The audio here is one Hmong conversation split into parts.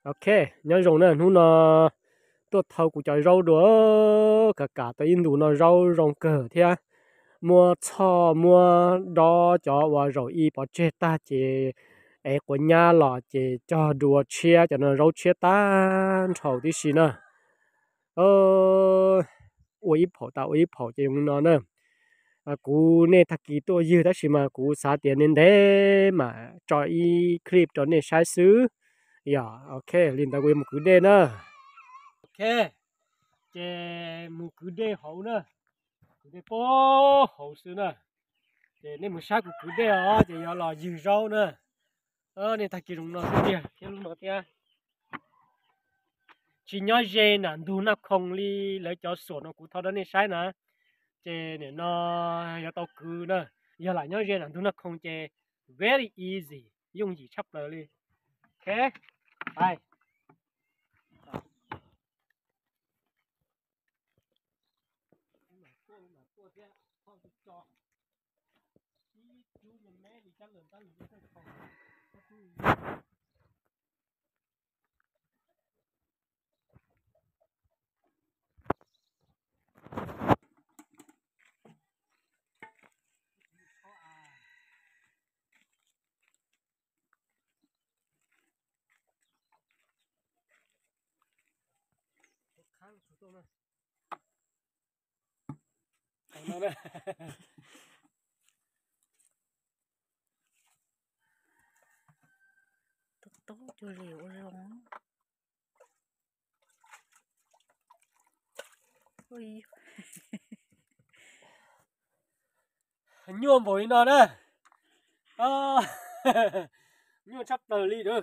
Ok, nyob zoo na, hnub no tuaj thau kuv cov zaub dua, kam kam tau ib ntus no zaub zoo kawg thiab. Muab txhoj muab dob cov uas zaum ib pov tseg tag ces ev quav nyab los ces cog dua tshiab, cov no zaub tshiab tag nrho tib si na. Ua ib phaum tas ua ib phaum ces zoo li no na. Kuv nej tag kis tuaj ywg tab sis mas kuv xav tias ntev ntev mam tso ib clip rau nej saib xwb. Yog, ok, li ntawd kuv yuav mus kwv dej na. Ok, ces mus kwv dej hauv na, kwv dej puag hauv xwb na. Ces nej mus saib kuv kwv dej os ces yuav los ywg zaub na. Nej tag kis zoo no xwb tiag thiab lub no thiab. Tsis nyob ze nram ntug Naj Khoo li lawv cov xuam no kuv thaij rau nej saib na. Ces nim no yuav tau kwv na, yog lam nyob ze nram ntug Naj Khoo ces very easy, yooj yim tshaj plaws li. Ok, bye. Tub tub cuag li ua zoo. Nyuaj npaum li no na. Nyuaj tshaj plaws li na.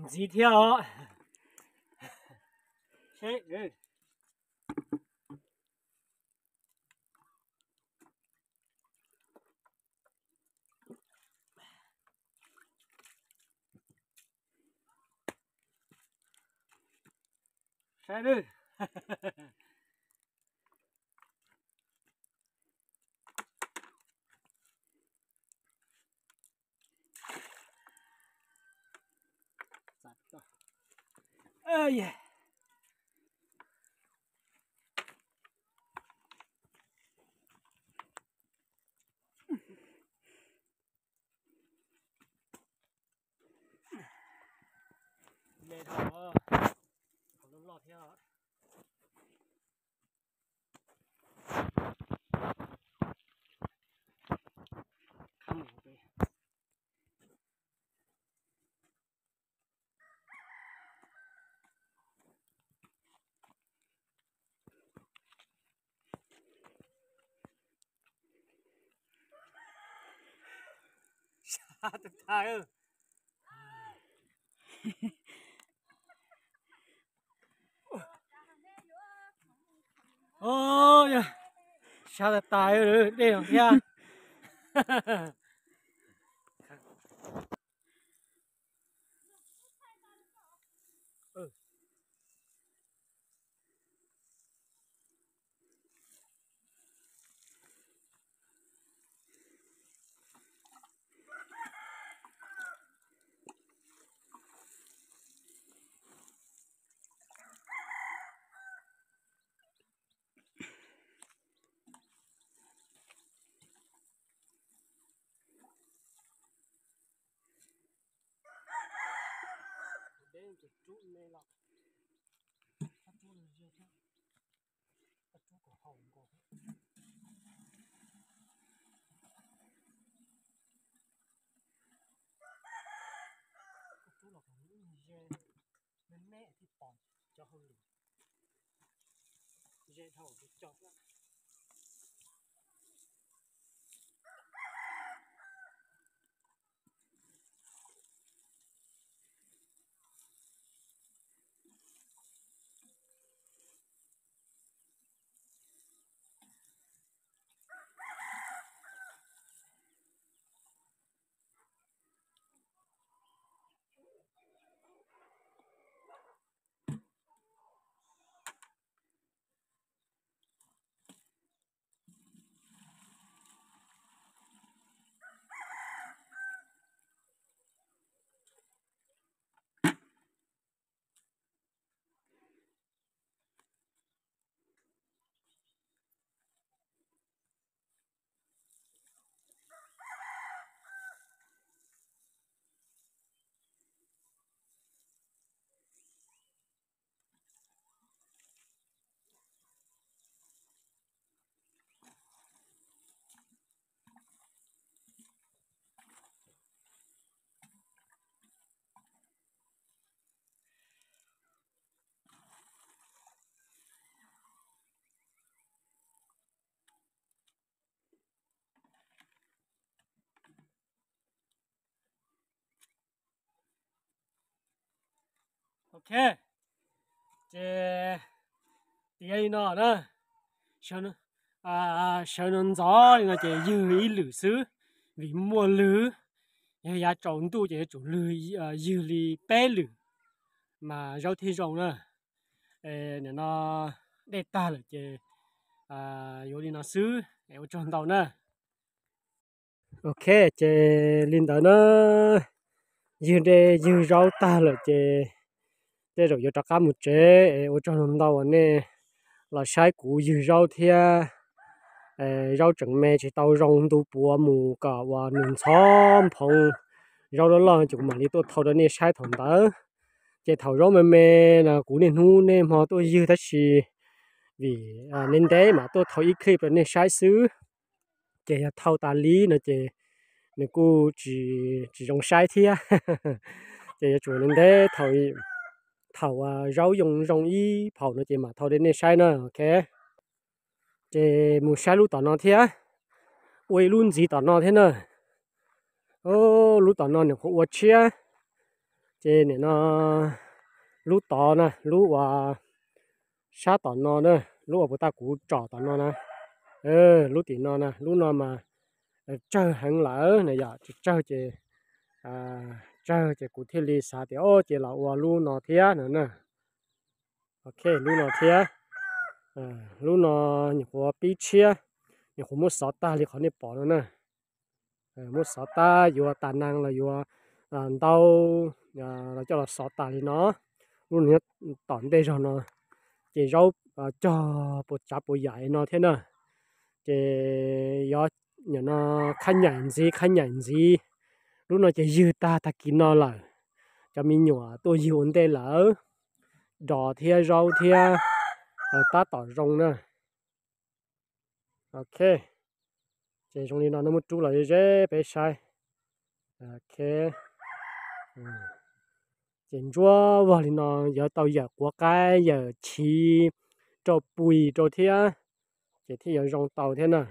Ntxiv thiab os. Saib nawb. Me dhau, qhov loj loj thiab. Sab tag tag. Sab tag tag, dej no thiab. Deb ces rub me los. Ok, ces tiav li no na, sawv no ntxov li no ces ywg ib lwm xwb, vim muaj lwg, yog yav tsaus ntuj ces yuav tsum ywg li peb lwm mas zaub thiaj zoo na. Nim no dej tag lawm ces yuav li no xwb, ua tsaug ntau na. Ok, ces li ntawd na, ywg dej ywg zaub tag lawm ces tej zaum yuav rov qab mus tsev es ua tsaug ntau uas nej los saib kuv ywg zaub thiab. Zaub tseem me tsis tau zoo, ntu puav mus kom uas nws ntxhov nphoov, zaub loj loj ces kuv mam li tuaj thau rau nej saib thaum ntawd. Ces thaum zaub me me no kuv niaj hnub niaj hmo tuaj ywg tab sis vim ntev ntev mam tuaj thau ib clip rau nej saib xwb. Ces yog thau tas li no ces nws kuj tsis zoo saib thiab. Ces yuav tsum ntev ntev thaum zaub zoo zoo ib phaum no ces mam thau rau nej saib na. Ok, ces mus saib lub tom no thiab, ua ib lub ntxiv tom no thiab na. Lub tom no nyuam qhuav ua tshiab, ces nim no lub tod na, lub uas sab tom no na, lub uas puas tas kuv tsom tom no na, lub tim no na, lub no mas tsawg heev lawm na, yog tsis tsawg ces, tsawg ces kuv thiaj li xav tias o ces los ua lub no thiab no na. Ok, lub no thiab, lub no nyuam qhuav pib tshiab, nyuam qhuav muab xov tag li qhov nej pom no na. Muab xov tag, yuav tas nees los yuav ntau los coj los xov tas li no. Lub no nyob tom ntej zog no, ces zaub cog puas tsav puas yam no thiab na. Ces yog nim no khab nyaim ntxiv, khab nyaim ntxiv. Lub no ces ywg tag tag kis no lawm, cov me nyuam tuaj ywg ua ntej lawm, dos thiab zaub thiab tab tom zoo na. Ok, ces zoo li no, no muab rub los ze ze peb saib. Ok, ces ntsuab vog li no, yuav tau yawm quav qaib yawm chiv rau pui rau thiab, ces thiaj yuav zoo tau thiab na.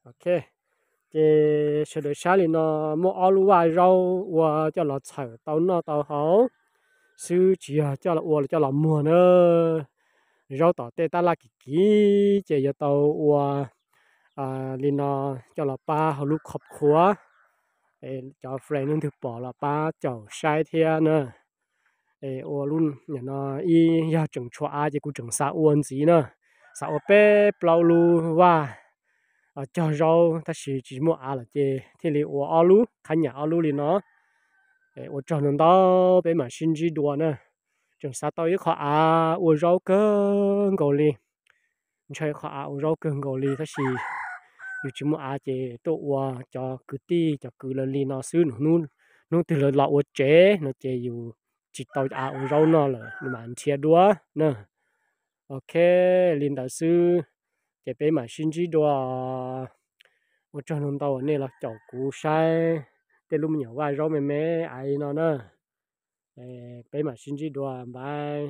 Ok, ces sawv daws saib li no, muaj ob lub vaj zaub ua coj los txhawm tau noj tau haus xwb, tsis yog coj los ua coj los muag na. Zaub tom tej tab laj kim kim ces yuav tau ua li no coj los pab hauv lub khob khuav, cov friend leej twg pom los pab caum saib thiab na. Ua lub no ib yog tseem tshuav av ces kuv tseem xav ua ntxiv na, xav ua peb plaub lub vaj cog zaub tab sis tsis muaj av lawm ces thiaj li ua ob lub qhab nyam ob lub li no. Ua tsaug ntau ntau, peb mam sib ntsib dua na. Tseem xav tau ib qho av ua zaub kawg nkaus li, ntshaw ib qho av ua zaub kawg nkaus li tab sis yus tsis muaj av ces tuaj ua cov kwv tij cov kwv lawv li no xwb, hnub twg lawv los ua tsev no ces yus tsis tau av ua zaub noj lawm, nws mam nrhiav dua na. Ok, li ntawd xwb, ces peb mam sib ntsib dua. Ua tsaug ntau ntau uas nej los caum kuv saib tej lub me nyuam vaj zaub me me ais no na. Peb mam sib ntsib dua, bye.